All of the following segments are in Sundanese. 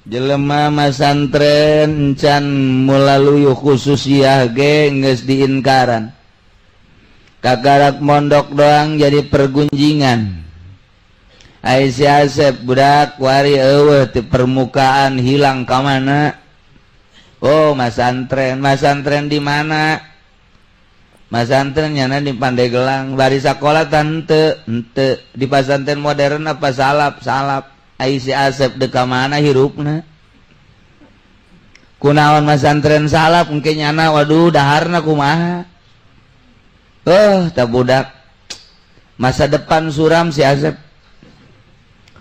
Jelema masantren encan melalui khususiyah ge geus diinkaran. Kakarak mondok doang jadi pergunjingan. Ai si Asep budak wari eueuh di permukaan hilang ka mana? Oh, masantren, masantren di mana? Masantren nyana di Pandeglang, bari sakola tante, henteu di pasantren modern apa salap, salap. Ai si Asep dek ka mana hirupna? Kunaon masantren salap engke nyana waduh daharna kumaha? Oh, tah budak masa depan suram si Asep.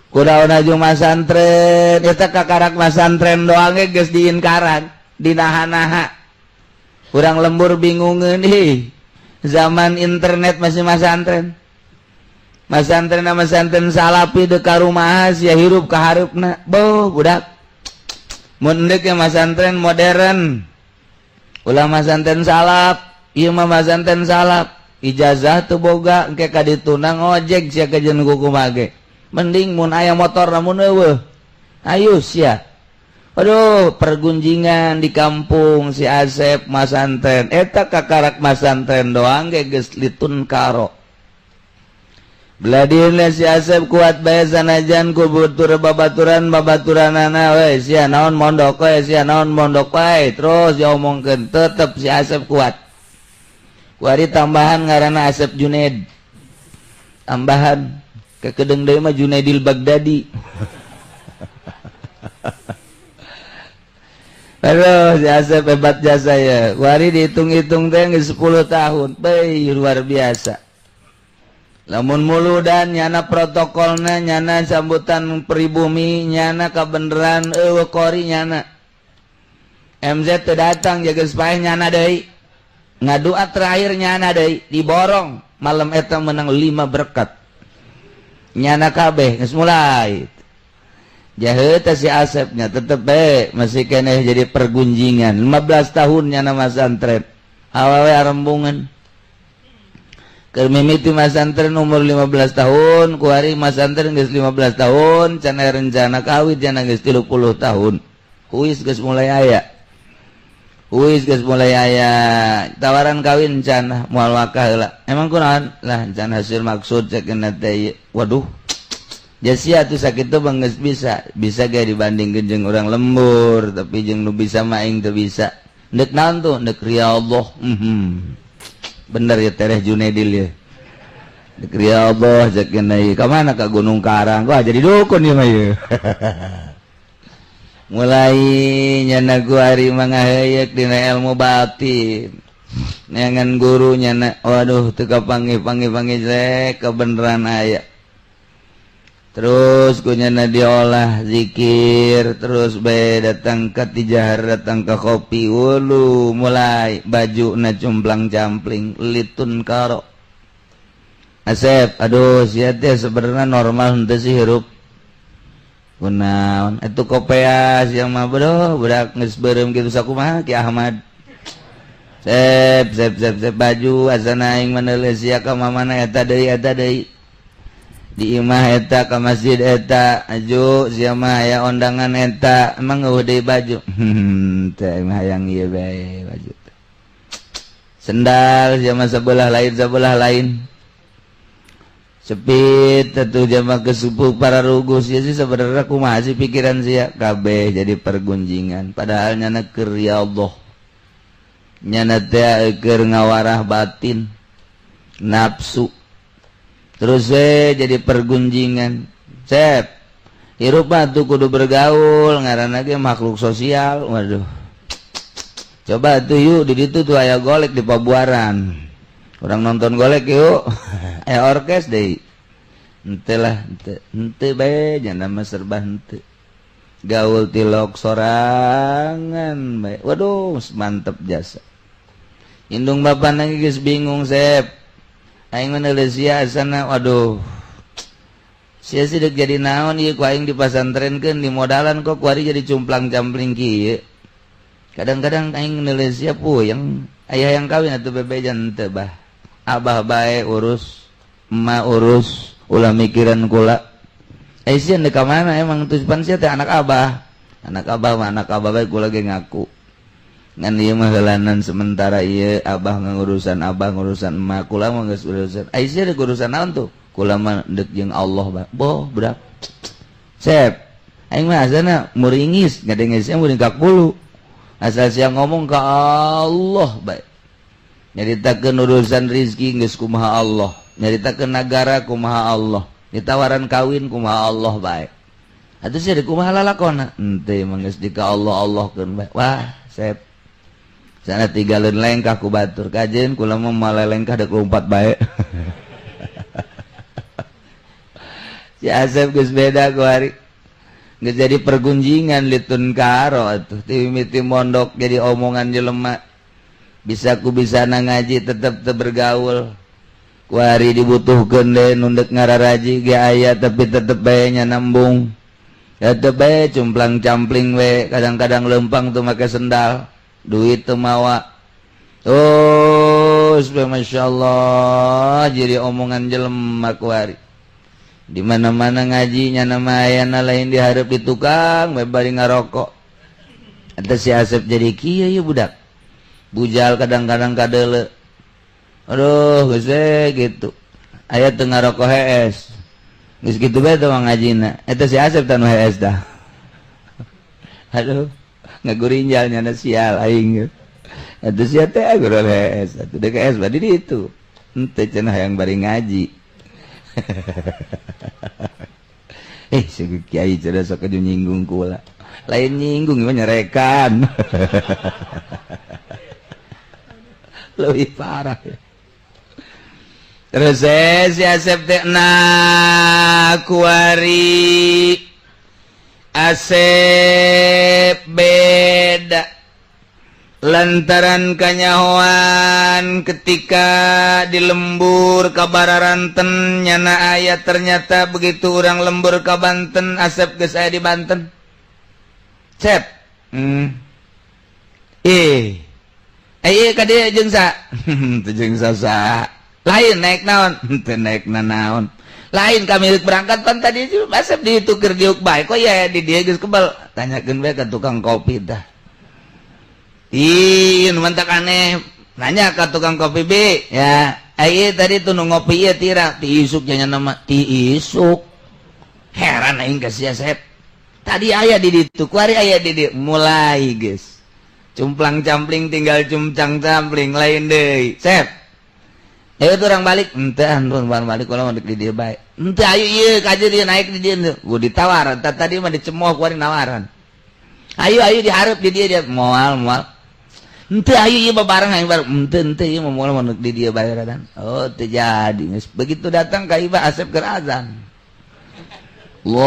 Kunaon aju masantren, eta kakarak masantren doang ge geus diinkaran, dinaha-naha. Urang lembur bingungeun ih. Zaman internet masih masantren. Masantren masantren salapi dek ka rumah sia hirup ka hareupna. Boh budak. Mun deuk masantren modern. Ulah masantren salap, ieu mah masantren salap. Ijazah teu boga engke ka dituna ngojek sia kajeun kumaha ge. Mending mun aya motor namun eueuh. Ayo sia. Aduh, pergunjingan di kampung si Asep masantren. Eta kakarak masantren doang ge geus litun karo. Beladina si Asep kuat bae sanajan ku butur babaturan babaturanana we sia naon mondok we sia naon mondok wae terus diomongkeun tetep si Asep kuat. Kuari tambahan ngaranna Asep Junaid. Tambahan kekedeng deui mah Junaidil Baghdadi. Aduh, si Asep hebat jasa ya. Kuari dihitung-hitung teh geus 10 tahun. Beuh, luar biasa. Lamun muludan nyana protokolna nyana sambutan pribumi nyana kabeneran eueuh kori nyana. MZ teu datang jaga paeh nyana deui. Ngadua terakhir nyana deui diborong malam eta menang 5 berkat. Nyana kabeh geus mulai. Jaheut teh si Asepnya tetep bae masih keneh jadi pergunjingan. 15 tahun nyana masantren. Awewe arembungan. Keur mimiti masantren umur 15 tahun, kuari masantren geus 15 tahun, can aya rencana kawin cenah geus 30 tahun. Huis geus mulai aya. Huis geus mulai aya. Tawaran kawin can moal wakah heula. Emang kunaon? Lah can hasil maksud cek teh. Waduh. Jasia tuh sakitu bang geus bisa. Bisa ge dibandingkeun jeung urang lembur, tapi jeung nu bisa mah aing teu bisa. Ndek naon tuh? Ndek riyadhah. Bener ya Tereh Junaidil ya. Ndek riyadhah cek ieu ka mana ka Gunung Karang. Wah jadi dukun ieu mah ieu. Mulai nyana kuari mangaheuyeuk dina ilmu batin. Neangan guru nyana waduh teu kapanggih-panggih-panggih jelek kebeneran aya. Terus ku nyana diolah zikir terus bae datang ka tijahar datang ka kopi wulu mulai baju na cumplang campling litun karo. Asep aduh sia teh sebenarnya normal henteu sih hirup. Kunaon atuh kopea sia mah bodoh budak geus beureum kitu sakumaha Ki Ahmad. Sep sep sep sep baju asana aing meneuleuh sia ka mamana eta deui eta deui. Di imah eta ka masjid eta aju sia mah aya ondangan eta emang eueuh deui baju. Teh mah hayang ieu bae baju. Sendal sia mah sebelah lain. Sepit atuh jama kesupu para ruguh sia sih sebenarnya kumaha sih pikiran sia kabeh jadi pergunjingan padahal nyana keur ya Allah. Nyana teh keur ngawarah batin nafsu. Terus jadi pergunjingan. Sep hirup mah tuh kudu bergaul ngaranna ge makhluk sosial. Waduh. Coba tuh yuk di ditu tuh aya golek di Pabuaran. Urang nonton golek yuk. Aya orkes deui. Henteu lah, henteu. Henteu bae nya mah serba henteu. Gaul tilok sorangan bae. Waduh, mantep jasa. Indung bapana geus bingung Sep. Aing menulis sia asana waduh. Sia sih dek jadi naon ieu ku aing dipasantrenkeun di modalan kok kuari jadi cumplang-campling kieu. Kadang-kadang aing nulis sia puyeng, aya yang kawin atuh bebejan teu bah. Abah bae urus, emak urus, ulah mikiran kula. Ai sia deuk ka mana emang tuh pan sia teh anak abah. Anak abah mah anak abah bae kula ge ngaku. Ngan ieu mah heulanan sementara ieu abah ngurusan abah ngurusan emak kula mah geus urusan. Ai sia deuk urusan naon tuh? Kula mah deuk jeung Allah bae. Boh budak. Sep. Aing mah asana muringis ngadenge sia muring ka kulu. Asal sia ngomong ka Allah bae. Nyaritakeun urusan rizki geus kumaha Allah, nyaritakeun nagara kumaha Allah, ditawaran kawin kumaha Allah bae. Atuh sia kumaha lalakona? Henteu mah geus di ka Allah Allahkeun bae. Wah, sep. Sana tigaleun lengkah ku batur kajeun kula mah malelengkah deuk lompat bae. Si Asep geus beda ku hari. Geus jadi pergunjingan litun karo atuh ti mimiti mondok jadi omongan jelema. Bisa ku bisa na ngaji tetep teu bergaul. Kuari dibutuhkeun deui nu deuk ngararaji ge aya tapi tetep bae nya nambung. Tetep bae cumplang-campling we, kadang-kadang lempang teu make sendal, duit teu mawa. Terus masyaallah jadi omongan jelema kuari. Di mana-mana ngaji nya nama ayana lain dihareup di tukang we bari ngarokok. Eta si Asep jadi kieu ye budak. Bujal kadang-kadang kadele. Aduh, geus we gitu. Aya teu ngarokok hees. Geus kitu bae teh ngajina. Eta si Asep teh nu hees dah. Aduh, ngagurinjal nyana sial aing. Eta sia teh gurul hees. Atuh deuk hees bari di ditu. Henteu cenah hayang bari ngaji. Si kiai cenah sok nyinggung kula. Lain nyinggung mah nyerekan. Lebih parah ya. Terus si Asep teh na kuari Asep beda lantaran kanyahoan ketika di lembur ka Bararanten nyana aya ternyata begitu urang lembur ka Banten Asep geus aya di Banten. Cep. Ayo ka dieu jeung sa. Teu jeung sa. Lain naik naon? Teu naik naon. Lain kami berangkat pan tadi Asep ditukir diuk bae kok ya di dieu geus kebal. Tanyakeun bae ka tukang kopi tah. Ih, nu mantak aneh. Nanya ka tukang kopi B, ya. Ayo tadi tuh nu ngopi ieu tira ti isuk nya nama ti isuk. Heran aing ka si Asep. Tadi aya di ditu, kuari aya di dieu. Mulai geus. Cumplang campling tinggal cumcang campling lain deui. Sep. Ayo tuh orang balik, henteu antun balik kula mah di dieu bae. Henteu ayo ieu ka dieu naik di dieu. Gua ditawar, tadi mah dicemooh kuari nawaran. Ayo ayo dihareup di dieu dia moal moal. Henteu ayo ieu babareng aing bareng. Henteu henteu ieu moal mah di dieu bae radan. Oh teu jadi. Begitu datang ka Ibah Asep keur azan. Allahu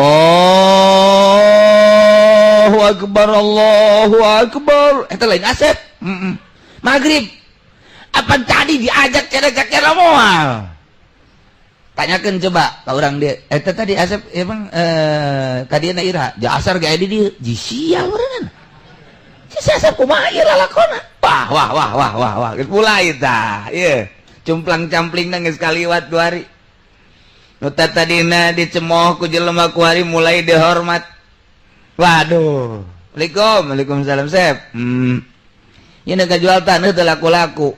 akbar Allahu akbar. Eta lain Asep. Maghrib. Apa tadi diajak cerek-cerek moal. Tanyakeun coba ka urang dieu. Eta tadi Asep emang ka dieu na ira. Jasar ge di dieu. Ji sial meureunna. Si Asep kumaha ieu lalakona? Wah wah wah wah wah wah. Geus mulai tah. Ieu cumplang-camplingna geus kaliwat dua hari. Nu tadina dicemooh ku jelema ku hari mulai dihormat. Waduh. Waalaikum, waalaikumsalam Sep. Ieu nu jual taneuh teu laku-laku.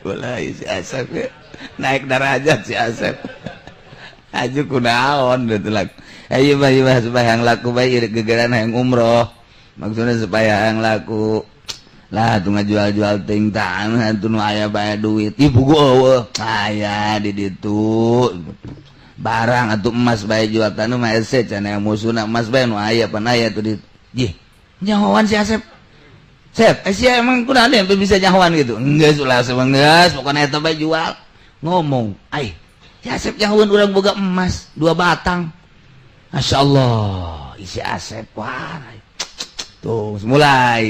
Mulai si Asep ya. Naik derajat si Asep. Aju kunaon teu laku. Ayo bae supaya yang laku bae gegeran hayang umroh. Maksudnya supaya yang laku. Lah tuh ngajual-jual ting tanah tuh nu aya bae duit. Ih buku eueuh. Aya di ditu. Barang atuh emas bae jual tanah mah hese cenah musuhna emas bae nu aya pan aya tuh di. Jih, nyahoan si Asep. Sep, sia emang kunaon sampai bisa nyahoan gitu. Geus ulah Asep geus pokona eta bae jual. Ngomong, ai, si Asep nyahoan urang boga emas 2 batang. Masyaallah, isi Asep wah. Tuh, mulai.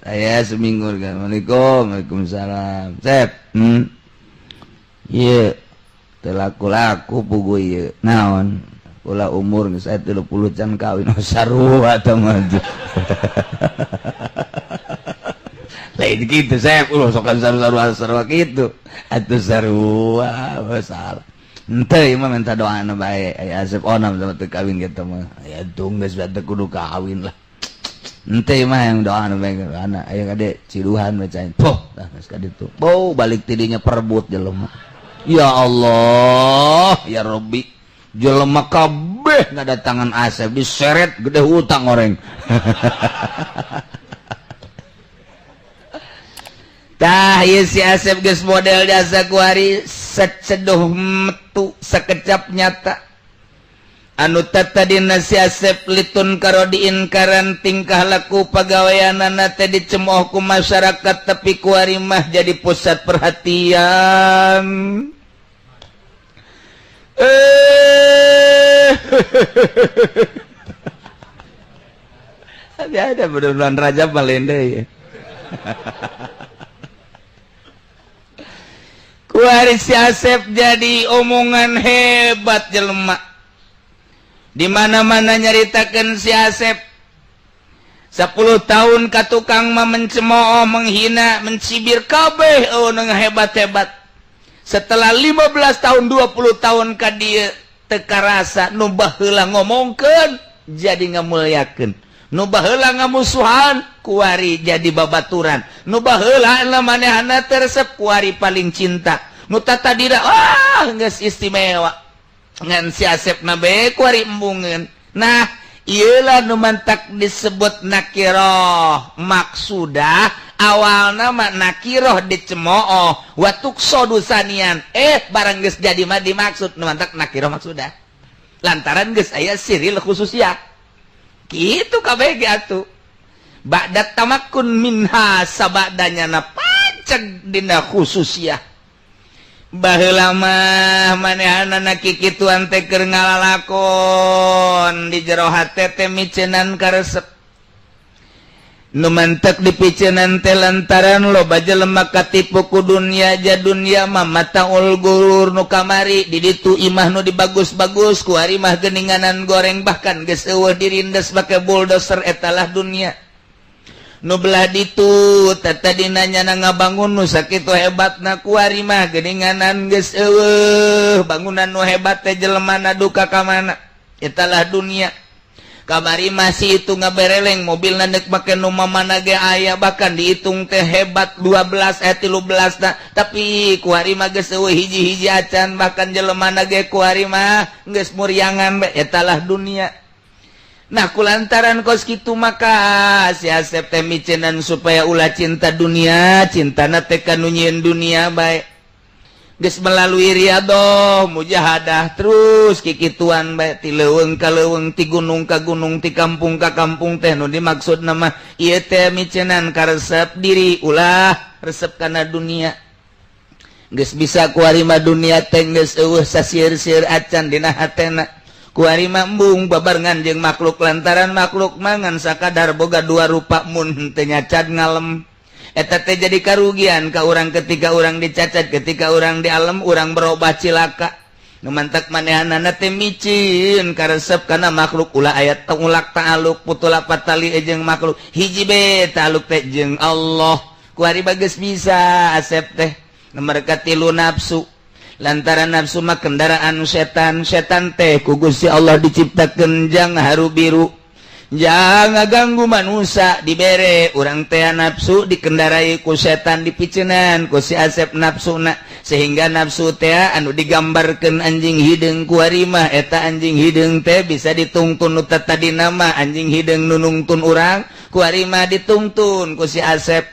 Aya seminggu kan. Assalamualaikum, waalaikumsalam. Sep. Ieu teu laku-laku pugu ieu. Naon? Kula umur geus aya 30 can kawin. Oh, sarua tah mah. Lain kitu Sep, ulah sok sarua-sarua kitu. Atuh sarua, salah. Henteu ieu mah minta doana bae aya Asep onam sama teu kawin kitu mah. Aya tung geus teu kudu kawin lah. Henteu mah yang doana bae anak aya kade ciduhan bacain. Poh tah geus ka ditu. Bau balik tidinya perebut jelema. Ya Allah, ya Rabbi. Jelema kabeh ngadatangan Asep diseret gede hutang oreng. Tah ieu si Asep geus model jasa kuari seceduh metu sekecap nyata. Anu tatadina si Asep litun karo diinkaran tingkah laku pagaweanana teh dicemooh ku masyarakat tapi kuari mah jadi pusat perhatian. Tapi ada bulan Rajab malende ya. Kuari si Asep jadi omongan hebat jelema. Di mana-mana nyaritakeun si Asep. 10 tahun ka tukang mah mencemooh, menghina, mencibir kabeh eueuh hebat-hebat. Setelah 15 tahun 20 tahun ka dieu teu karasa nu baheula ngomongkeun jadi ngamulyakeun. Nu baheula ngamusuhan kuari jadi babaturan. Nu baheula manehna teu resep kuari paling cinta. Nu tatadina ah geus istimewa. Ngan si Asep na bae kuari embungeun. Nah, ieulah nu mantak disebut nakiroh. Maksudah awalna mah nakiroh dicemooh wa tuqsadu sanian. Barang geus jadi mah dimaksud nu mantak nakiroh maksudah. Lantaran geus aya siril khususiyah. Gitu kabeh ge atuh. Ba'da tamakkun minha sabadanya na paceg dina khususiyah. Baheula mah manehanana kikituan teh keur ngalalakon di jero hate teh miceunan karesep. Nu mantek dipiceunan teh lantaran loba jelema katipu ku dunya ja dunya mah mataul gurur nu kamari di ditu imah nu dibagus-bagus ku ari mah geuninganan goreng bahkan geus eueuh dirindes make bulldozer etalah dunia. Nu belah ditu tatadina nyana ngabangun nu sakitu hebatna kuari mah geuninganan geus eueuh bangunan nu hebat teh jelemana duka ka mana etalah dunia. Kamari masih itu ngabereleng mobilna deuk make nu mamana ge aya bahkan dihitung teh hebat 12 13 na tapi kuari mah geus eueuh hiji-hiji acan bahkan jelemana ge kuari mah geus muriangan bae etalah dunia. Nah kulantaran kos kitu maka si Asep teh miceunan supaya ulah cinta dunia, cintana teh ka nu nyieun dunia bae. Geus melalui riadoh, mujahadah terus kikituan bae ti leuweung ka leuweung, ti gunung ka gunung, ti kampung ka kampung teh nu dimaksudna mah ieu teh miceunan karesep diri ulah resep kana dunia. Geus bisa kuari mah dunia teh geus eueuh sasieur-sieur acan dina hatena. Kuari mah embung babarengan jeung makhluk lantaran makhluk mangan sakadar boga dua rupa mun teu nyacat ngalem. Eta teh jadi karugian ka urang ketika urang dicacat, ketika urang dialem urang berubah cilaka. Nu mantak manehanana teh micin karesep kana makhluk ulah aya tengulak ta'aluk putula patali jeung makhluk hiji be ta'aluk teh jeung Allah. Kuari bageus bisa Asep teh nomor katilu nafsu. Lantaran nafsu mah kendaraan setan, setan teh ku Gusti Allah diciptakeun jang haru biru. Jangan ganggu manusia dibere urang teh nafsu dikendarai ku setan dipiceunan ku si Asep nafsuna sehingga nafsu teh anu digambarkeun anjing hideung kuari mah eta anjing hideung teh bisa ditungtun nu tadina mah anjing hideung nu nungtun urang kuari mah ditungtun ku si Asep.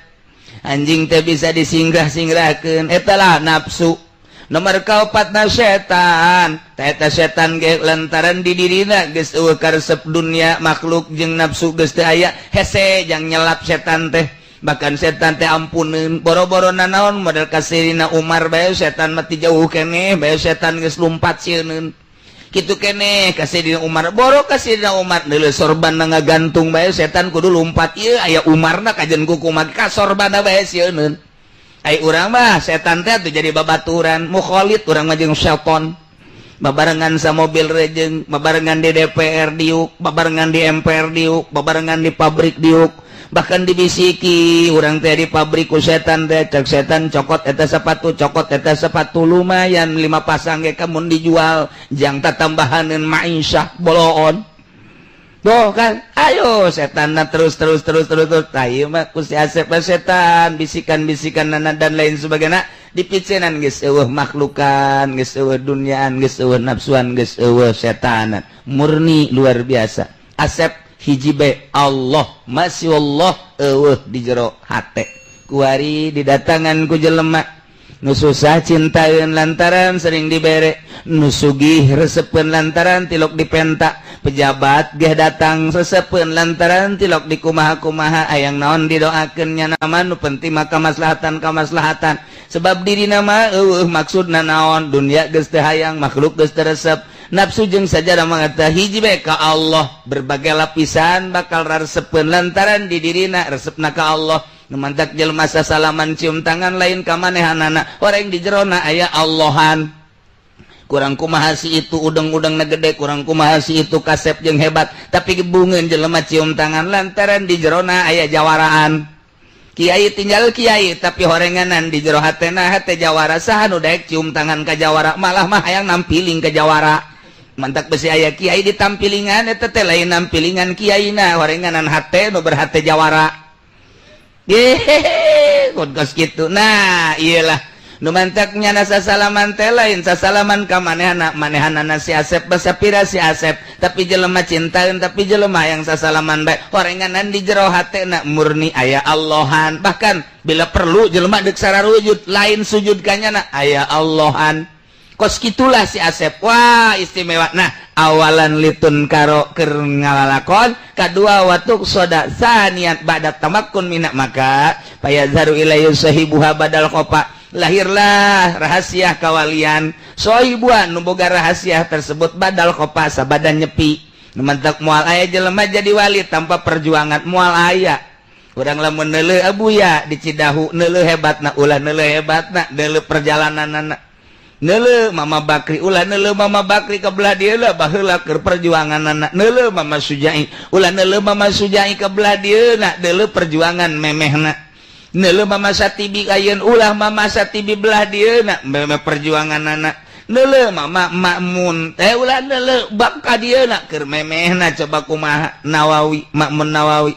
Anjing teh bisa disingrah-singrahkeun eta lah nafsu. Nomor kaopatna setan, eta setan ge lantaran di dirina geus eueuh karesep dunia makhluk jeung nafsu geus teu aya hese jang nyelap setan teh. Bahkan setan teh ampuneun boro-boro nanaon model kasirina Umar bae setan mah ti jauh keneh bae setan geus lumpat sieuneun. Kitu keneh kasirina Umar boro kasirina Umar deuleu sorbanna ngagantung bae setan kudu lumpat ieu aya Umarna kajen kukumaha ka sorbanna bae sieuneun. Ai urang mah setan teh atuh jadi babaturan mukhalid urang mah jeung setan. Babarengan sa mobil rejeng, babarengan di DPR diuk, babarengan di MPR diuk, babarengan di pabrik diuk. Bahkan dibisiki urang teh di pabrik ku setan teh, cek setan, "Cokot eta sepatu, cokot eta sepatu, lumayan lima pasang ge kamun dijual jang tatambahaneun ma'isyah boloon." Tuh kan, ayo setan terus terus terus terus terus. Tah, ieu mah ku si Asep setan bisikan-bisikan nana dan lain sebagainya dipicenan, geus eueuh makhlukan, geus eueuh duniaan, geus eueuh nafsuan, geus eueuh setanan. Murni luar biasa. Asep hiji be Allah, masih Allah eueuh di jero hate. Kuari didatangan ku jelema nu susah cintaeun lantaran sering dibere, nu sugih resepeun lantaran tilok dipenta, pejabat geh datang resepeun lantaran tilok di kumaha-kumaha, ayang naon didoakeun. Nya nama nu penting maka kamaslahatan kamaslahatan, sebab diri nama eueuh maksudna naon. Dunia geus teu hayang, makhluk geus teu resep, nafsu jeung sajadah mah hiji bae ka Allah. Berbagai lapisan bakal resepeun lantaran di dirina resepna ka Allah. Mantak jelema salaman cium tangan lain ka manehanana, orang di jerona aya Allahan. Kurang kumaha si itu udeng-udeng gede, kurang kumaha si itu kasep jeung hebat, tapi gebungeun jelema cium tangan lantaran di jerona aya jawaraan. Kiai tinggal kiai, tapi horenganan di jero hatena hate jawara. Saha nu daek cium tangan ka jawara? Malah mah hayang nampiling ke jawara. Mantak besi aya kiai ditampilingan, eta teh lain nampilingan kiaina, horenganan hate nu berhate jawara. Hehehe, kos gitu. Nah, iyalah nu mantaknya nasa salaman teh lain sasalaman ka manehana manehanana si Asep, basapira si Asep, tapi jelema cintaeun, tapi jelema yang sasalaman bae horenganan di jero hatena murni aya Allahan. Bahkan bila perlu jelema deuk sararujud, lain sujud kanyana, aya Allahan. Kos gitulah si Asep. Wah, istimewa. Nah, awalan litun karo keur ngalalakon kadua watuk soda saniat ba'da tamakkun minak, maka payazharu ilaihi sahibuha badal khofa, lahirlah rahasia kawalian sohibuan nu boga rahasia tersebut badal khofa, sabadan nyepi. Mantak moal aya jelema jadi wali tanpa perjuangan, moal aya. Urang lamun neuleuh Abuya di Cidahu, neuleuh hebatna, ulah neuleuh hebatna, neuleuh perjalananana. Neuleuh Mama Bakri, ulah neuleuh Mama Bakri ke belah dieu lah, baheula keur perjuanganana. Neuleuh Mama Sujai, ulah neuleuh Mama Sujai ke belah dieu na, neuleuh perjuangan memehna. Neuleuh Mama Satibi ayeun, ulah Mama Satibi belah dieu na, memeh perjuanganana. Neuleuh Mama Makmun teh, ulah neuleuh bab ka dieu na, keur memehna. Coba kumaha Nawawi, Makmun Nawawi,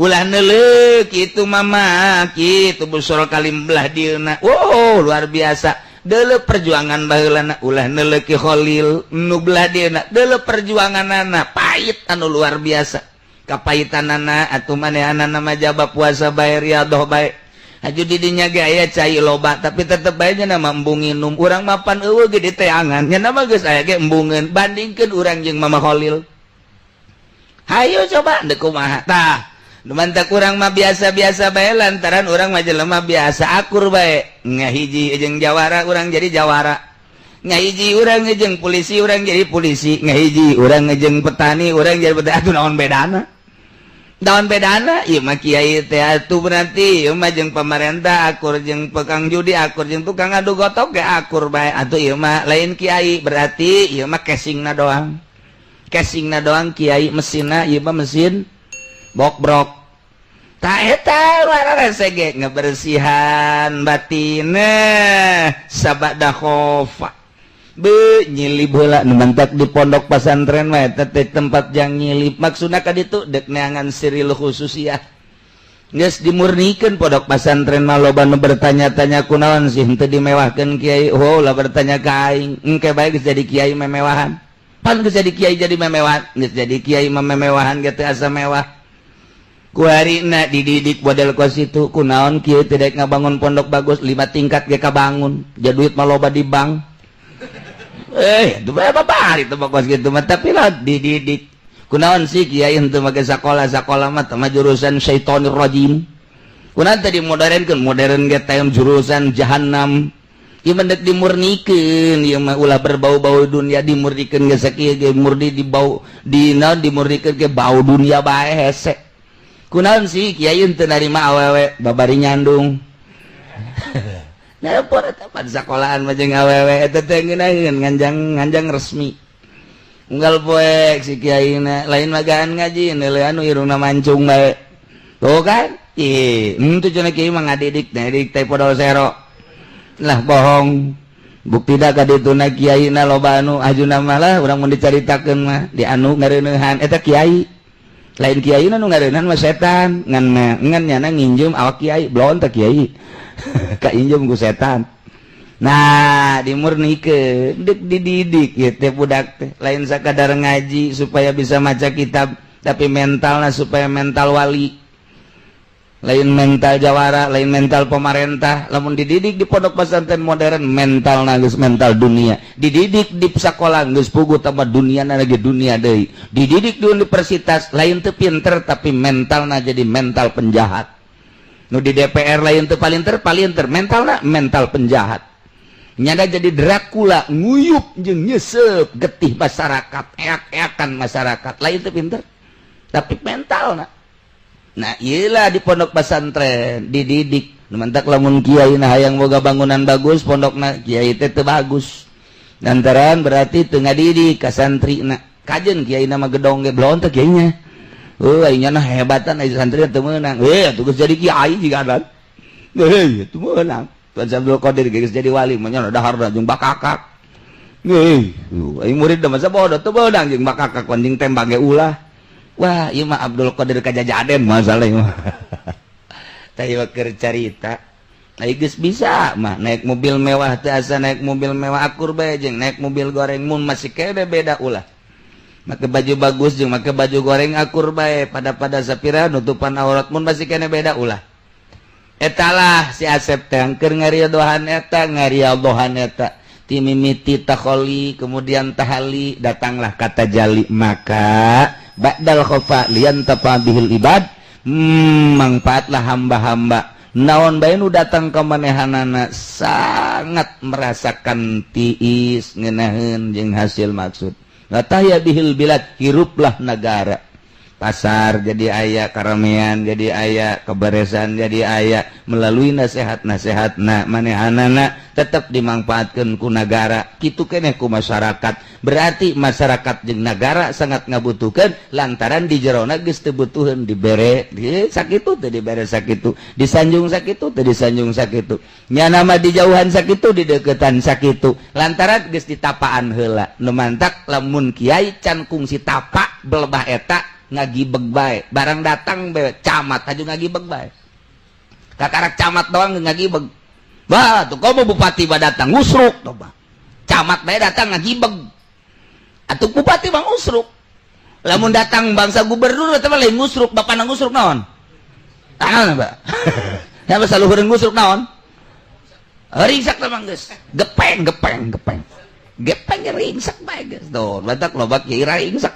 ulah neuleuh kitu mama kitu busur kalim belah dieu na. Wow, luar biasa. Deuleu perjuangan baheulana. Ulah neuleuh Ki Khalil nu belah dieuna, deuleu perjuanganana pahit anu luar biasa kapahitanana. Atuh manehanana mah jaba puasa bae, riadoh bae. Haju di dinya ge aya cai loba, tapi tetep bae nya nama embung nginum. Urang mapan eueuh ge diteangan, nya nama geus aya ge embungeun. Bandingkeun urang jeung Mama Khalil, hayu coba deuk kumaha. Tah, mantap, urang mah biasa-biasa bae lantaran urang mah jelema biasa akur bae. Ngahiji jeung jawara, urang jadi jawara. Ngahiji urang jeung polisi, urang jadi polisi. Ngahiji urang jeung petani, urang jadi petani. Atuh naon bedana, naon bedana? Ieu mah kiai teh atuh berarti ieu mah jeung pemerintah akur, jeung tukang judi akur, jeung tukang adu gotok ge akur bae. Atuh ieu mah lain kiai, berarti ieu mah casingna doang, casingna doang kiai, mesinna ieu mah mesin bokbrok. Tak eta rese ngebersihan batin sabada khofa be nyilib heula. Nu mantak di pondok pesantren mah eta teh tempat jang nyilib, maksudna ka ditu dek neangan siril khususiyah. Geus dimurnikeun pondok pesantren mah. Loba nu bertanya-tanya, kunaon sih henteu dimewahkeun kiai? Oh, lah bertanya ka aing, engke bae geus jadi kiai memewahan. Pan geus jadi kiai jadi memewahan, geus jadi kiai mah memewahan ge teu asa mewah. Kuarina dididik model kos itu, kunaon kieu tidak ngabangun pondok bagus lima tingkat ge kabangun, jadi duit mah loba di bank. Eh, itu berapa hari itu kos gitu mah, tapi lah dididik. Kunaon sih kiai henteu make sakola? Sakola mah mah jurusan syaitonir rajim. Kunaon tadi modernkeun? Modern ge teh jurusan jahanam. Ieu mah dek dimurnikeun, ieu mah ulah berbau-bau dunia. Dimurnikeun ge sakieu ge murni di bau di naon, dimurnikeun ge bau dunia bae hese. Kunaon sih kiai teu narima awewe babari nyandung? Nelpon eta pan sekolahan mah jeung awewe eta teh ngeunaheun nganjang nganjang resmi. Unggal poek si kiaina lain magaan ngaji neuleuh anu irungna mancung bae. Tuh kan? Ih, henteu cenah kiai mah ngadidik, ngadidik teh podol sero. Lah bohong. Bukti da ka dituna kiaina loba anu ajuna mah lah urang mun dicaritakeun mah di anu ngareuneuhan eta kiai. Lain kiai nu ngareuneuhan mah setan, ngan ngan nyana nginjem awak kiai, blon teh kiai. Kainjem ku setan. Nah, dimurnikeun, deuk dididik ieu teh budak teh, lain sakadar ngaji supaya bisa maca kitab, tapi mentalna supaya mental wali. Lain mental jawara, lain mental pemerintah. Lamun dididik di pondok pesantren modern, mental geus mental dunia. Dididik di sekolah geus puguh tambah dunia lagi dunia deui. Dididik di universitas lain teu pinter tapi mentalna jadi mental penjahat. Nu di DPR lain teu palinter palinter, mentalna mental penjahat. Nyada jadi Dracula nguyup jeung nyesep getih masyarakat, eak-eakan masyarakat. Lain teu pinter tapi mentalna. Nah, iyalah di pondok pesantren dididik. Mantak lamun kiai nah hayang boga bangunan bagus pondokna kiai teh teu bagus. Lantaran berarti teu ngadidik ka santrina. Kajen kiai na mah gedong ge blon teh kiainya. Heuh aing nya hebatan ai santri teu meunang. Heuh atuh geus jadi kiai jiga dan. Heuh teu meunang. Tuan Abdul Qadir geus jadi wali mah nya daharna jeung bakakak. Heuh aing murid mah sabodo teu meunang jeung bakakak jeung tembak ge ulah. Wah, ieu mah Abdul Qadir kajajaden masalah ieu mah. Tah ieu keur carita. Ai geus bisa mah naik mobil mewah teh asa naik mobil mewah akur bae jeung naik mobil goreng mun masih kene beda ulah. Make baju bagus jeung make baju goreng akur bae pada-pada sapira nutupan aurat mun masih kene beda ulah. Etalah si Asep teh keur ngaridohan eta ngaridohan eta. Timimiti takholi kemudian tahali datanglah kata jali maka ba'dal khofa liantafa bihil ibad, mangfaatlah hamba-hamba naon bae nu datang ka manehanana sangat merasakan tiis ngeunaheun jeung hasil maksud. Latahya bihil bilad, hiruplah negara, pasar jadi aya, karamean jadi aya, keberesan jadi aya melalui nasihat-nasihatna manehanana tetap dimangfaatkeun ku nagara kitu keneh ku masyarakat. Berarti masyarakat jeung nagara sangat ngabutuhkeun lantaran di jerona geus teu butuheun dibere sakitu teu dibere sakitu, disanjung sakitu teu disanjung sakitu, nyana mah dijauhan sakitu dideukeutan sakitu lantaran geus ditapaan heula. Nu mantak lamun kiai can kungsi tapak belebah eta ngagibeg bae, barang datang bae camat aja ngagibeg bae, kakarak camat doang ngagibeg. Bah tuh komo bupati ba datang ngusruk toh bah, camat bae datang ngagibeg, atuh bupati bang usruk. Lamun datang bangsa gubernur eta mah lain ngusruk, bapana ngusruk naon? Naon ba? Ya basa luhureun ngusruk naon? Ringsak teh mah geus, gepeng gepeng gepeng. Gepeng ringsak bae geus. Tuh, batak loba kiai ringsak.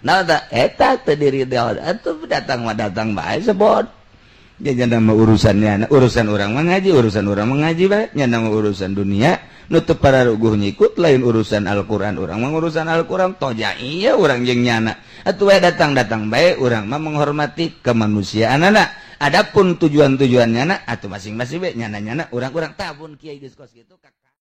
Nah, eta teu diri atuh datang mah datang bae sebot. Nya nama urusannya, urusan urang mah ngaji, urusan urang mah ngaji bae, nya nama urusan dunia nu teu pararuguh nyikut lain urusan Al-Qur'an, urang mah urusan Al-Qur'an toja iya urang jeung nyana. Atuh we datang-datang bae urang mah menghormati kemanusiaanana. Adapun tujuan-tujuannya na atuh masing-masing bae nyana-nyana urang-urang tabun kiai geus kos kitu.